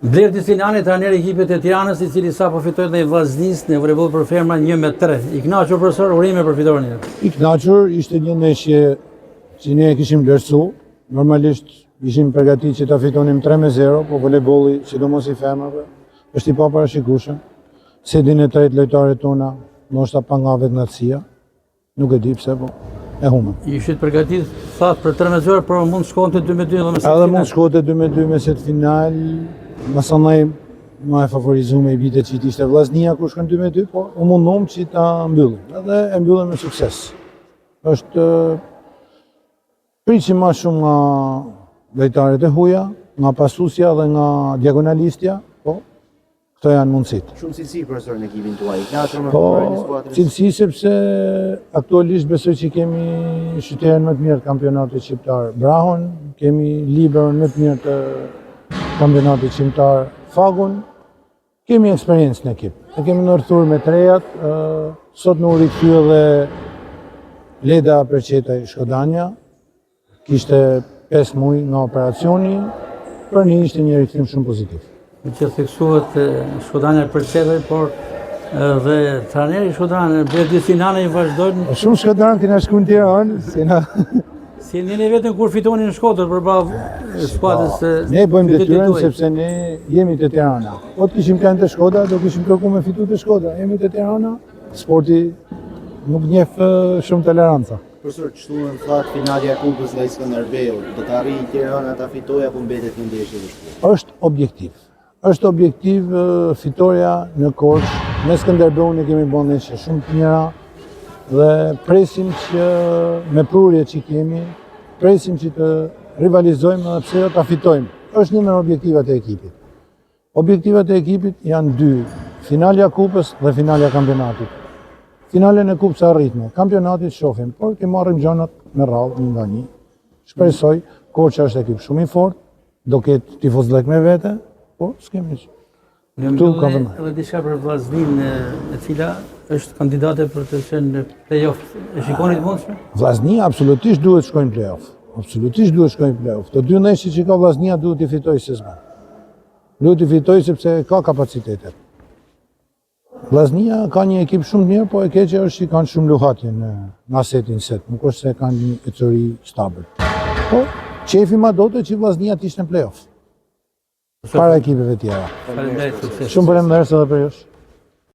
Blerti Sinani, trajneri i ekipit të Tiranës, i cili sapo fitoi ndaj Vllaznisë në volejboll për femra 1 me 3. I kënaqur profesor, urime për fitoren. I kënaqur, ishte një ndeshje që ne e kishim vlerësu. Normalisht ishim përgatitur që ta fitonim 3-0, po volejbolli, sidomos i femrave, është i paparashikueshëm. Setin e tretë lojtaret tona, ndoshta pa nga vetëkënaqësia, nuk e di pse, po e humbëm. Ishit përgatitur, thatë për 3-0, por mund të shkonte 2-2 dhe me set Edhe final. mund shkote 2-2 me set final, masanej ma e favorizuar i vitet që ishte Vllaznia kur shkon 2-2, po u mundum që ta mbyllim. Edhe e mbyllëm me sukses. Është Prisim ma shumë nga lojtarët e huja, nga pasusja dhe nga diagonalistja, po këto janë mundësit. Shumë cilësi profesor në ekipin tuaj. I kënaqur me Po, fitoren e skuadrës. cilësi sepse aktualisht besoj që kemi shyterën më të mirë të kampionatit shqiptar Brahon, kemi liberon më të mirë të kampionatit shqiptar Fagun, kemi eksperiencë në ekip. E kemi ndërthur me trejat, ë, sot në u rikthy edhe Leda Perqetaj Shkodanja, kishte 5 muaj nga operacioni, për ne ishte një rikthim shumë pozitiv. Me që theksuat Shkodanja Perqetaj, por edhe trajneri Shkodran, Blerti Sinani vazhdojnë Shumë shkodran kena shku në Tiranë, si na si ndjeni veten kur fitoni në Shkodër përballë skuadrës së Ne bëjmë qytetit detyrën tuaj. sepse ne jemi te Tirana. Po të kishim qenë te Shkodra, do kishim kërku me fitu te Shkodra. Jemi te Tirana, sporti nuk njeh shumë toleranca. Profesor, ç'thuhen thatë finalja e kupës ndaj Skënderbeut, do të arrijë Tirana ta fitojë apo mbetet një ndeshje e vështirë? Është objektiv. Është objektiv fitorja në Korçë. Me Skënderbeun e kemi bërë ndeshje shumë të mira dhe presim që me prurje që kemi, presim që të rivalizojmë edhe pse jo ta fitojmë. Është një ndër objektivat e ekipit. Objektivat e ekipit janë dy, finalja kupës dhe finalja kampionatit. Finalen e kupës arritme, kampionatit shohim, por ke marrim gjanat me radhë një nga një. Shpresoj, Korça është ekip shumë i fortë, do ketë tifozllëk me vete, po s'kemi që. Në Këtu ka mbyllje vënë. edhe diçka për Vllazninë e cila është kandidate për të qenë në play-off. E shikoni të mundshme? Vllaznia absolutisht duhet shkojnë në play-off. Absolutisht duhet shkojnë në play-off. Të dy ndeshjet që ka Vllaznia duhet i fitoj se s'bën. Duhet i fitoj sepse ka kapacitetet. Vllaznia ka një ekip shumë të mirë, po e keqja është që kanë shumë luhatje në nga seti në set. Nuk është se kanë një ecuri stabil. Po, qefi ma do të që Vllaznia të ishte në play-off. Para ekipeve tjera. Faleminderit, sukses. Shumë faleminderit edhe për ju.